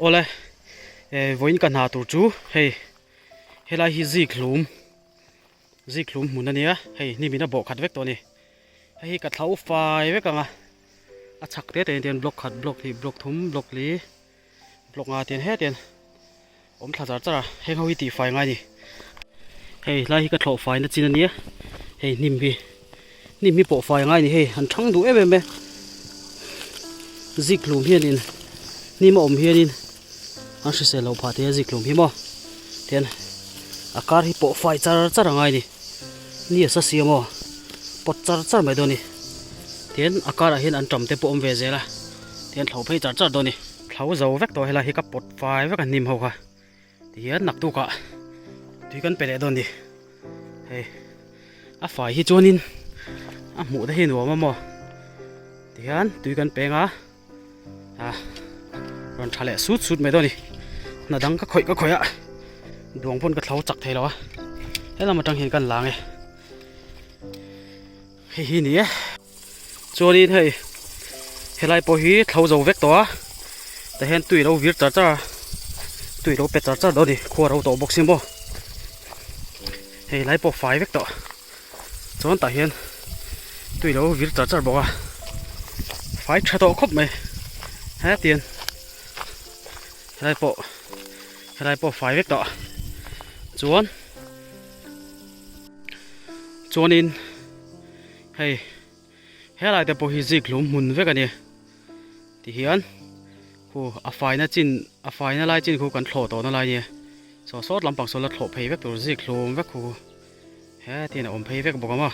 Awle vawiin ka hna tur chu hei helai hi zik hlum zik hlum hmun a nia hei hnim in a bawh khat vek tawh a ni hei hi ka thlo fai vek ang a a chhak te te hian block khat block hnih block thum block li block nga te hian hetiang awm thla char char a heng ho hi tih fai ngai a ni hei hlai hi ka thlawh fai na chin a nia hei hnim hi hnim hi pawh fai ngai a ni hei an thang duh em em e zik hlum hianin hnim a awm hianin an hrisel loh phah thei a zik hlum hi maw tihian a kar hi pawh fai char char a ngai a ni ni a sa si a maw pawt char char mai dawn a ni tihian a karah hian an tam te pawh a awm ve zel a tihian thlo phei char char dawn a ni. Thlo zo vek tawh helai hi ka pawt fai vek a hnim ho kha tihian naktuk ah tui kan pe leh dawn ni hei a fai hi chuanin a hmuh te hi nuam a maw tihian tui kan peng a ah rawn tha leh sut sut mai dawn ni hna dang ka khawih ka khawih a duang pawn ka thlo chak thei lo a helam atang hian kan lang e hei hi ni e. Chuanin hei helai pawh hi thlo zo vek tawh a tah hian tui alo vir char char a tui alo pe char char dawn a ni khua ro tawh bawk si maw hei lai pawh fai vek tawh chuan tah hian tui alo vir char char bawk a fai tha tawh khawp mai hetiang helai pawh helai pawh fai vek tawh chuan chuanin. Hei helai te pawh hi zik hlum hmun vek a ni tihian khu a faina chin a faina lai chin khu kan thlawh tawhna lai a nia saw sawt lampang saw la thlawh phei vek tur zik hlum vek khu hetiang a awm phei vek bawk ang a.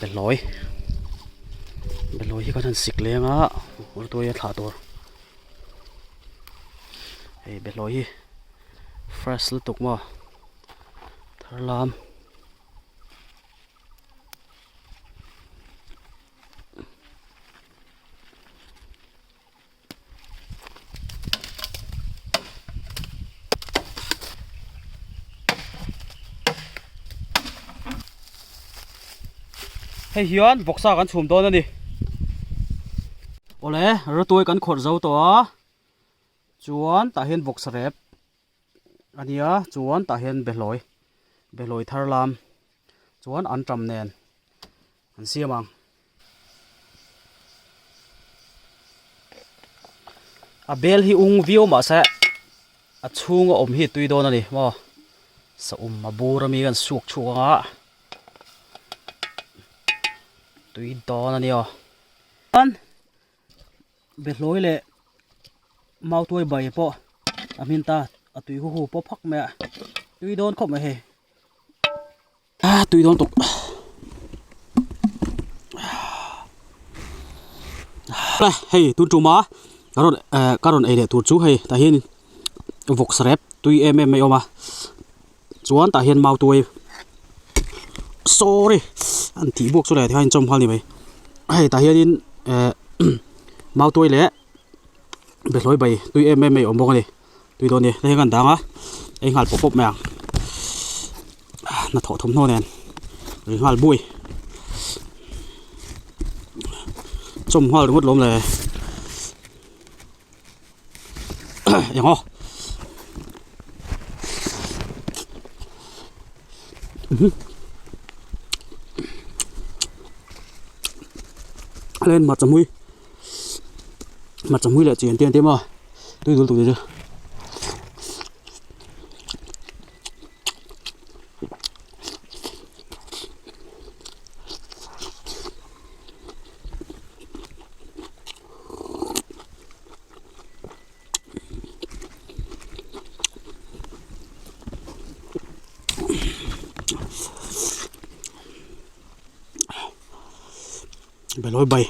Behlawi Behlawi hi kan han sik leng a urtuai a thlah tur hei behlawi hi fresh lutuk maw thar lam. Hei hian vawksa kan chhum dawn a ni. Awle rawtuai kan khawrh zo tawh a chuan tah hian vawksa rep a nia chuan tah hian behlawi behlawi thar lam chuan an tam nen an siam ang. A bel hi ung viau mahse a chhunga awm hi tui dawn a ni maw saum a bur ami kan suk chhuak ang a tui dawn a ni aw chuan behlawi leh mautuai bai pawh a hmin ta a tui hu hu pawh phak mai a tui dawn khawp mai hei. A tui dawn tuk. Hei tun tuma ka rawn eh ka rawn ei leh tur chu hei tah hian vawk sarep tui em em mai a awm a chuan tah hian mau tuai sorry an tih buak chu leh tikhan inchawm nghal a ni mai hei tah hianin eh mau tuai leh behlawi bai tui em em mai a awm bawk a ni. Tui dawn ni hei kan dang a ei nghal pawp pawp mai ang hnathawh thawmhnaw nen ri nghal bui chawm nghal ringawt lawm le eng aw len hmarcha hmui hmarcha hmui leh chian te an ti maw. Tui dul tur chu Belawi bai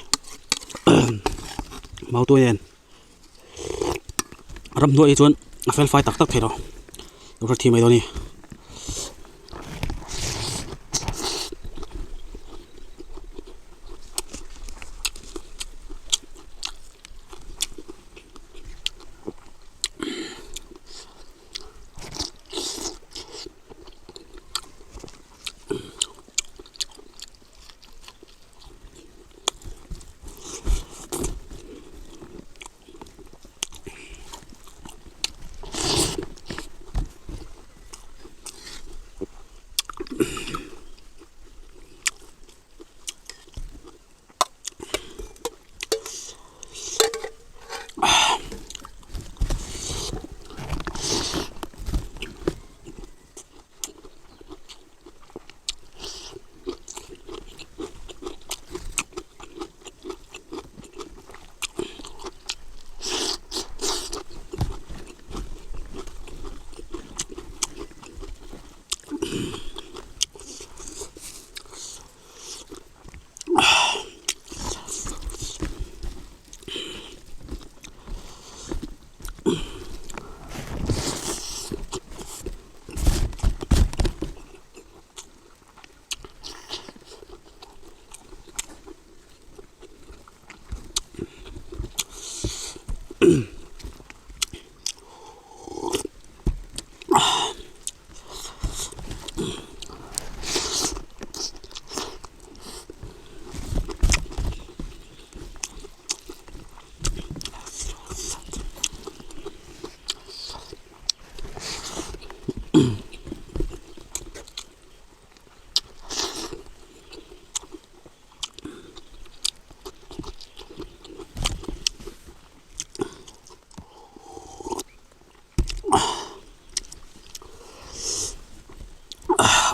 mautuai nen ramhnuai hi chuan a fel fai tak tak thei lo lo hre thi mai dawn a ni.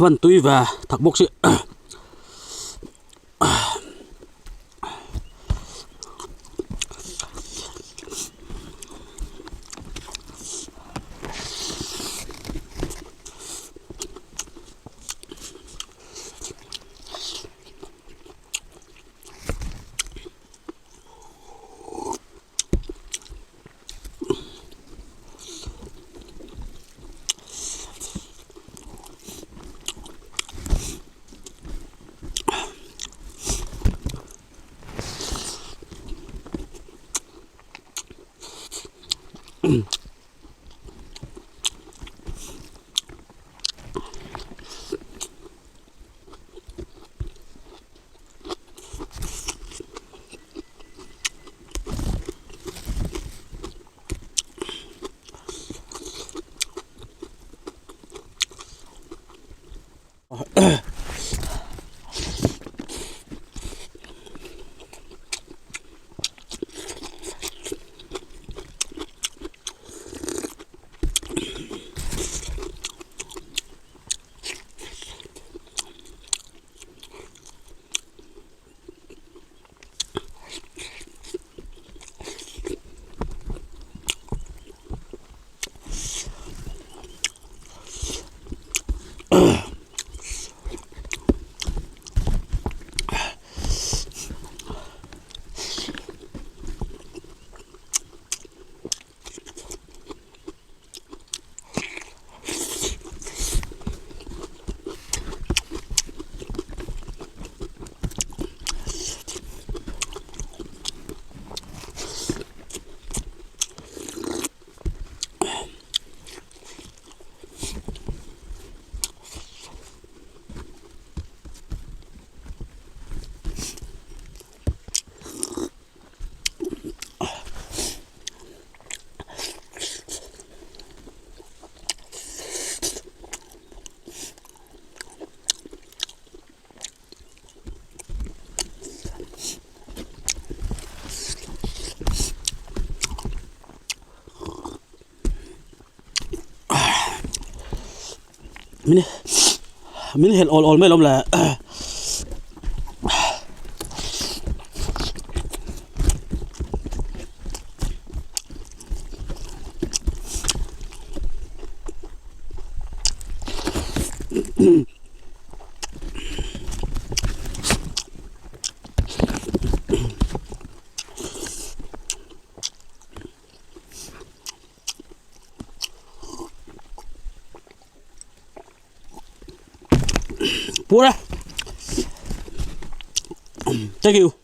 Van tui ve thak bawk si. Min min helh awl awl mai alawm le. Pur e. Thank you.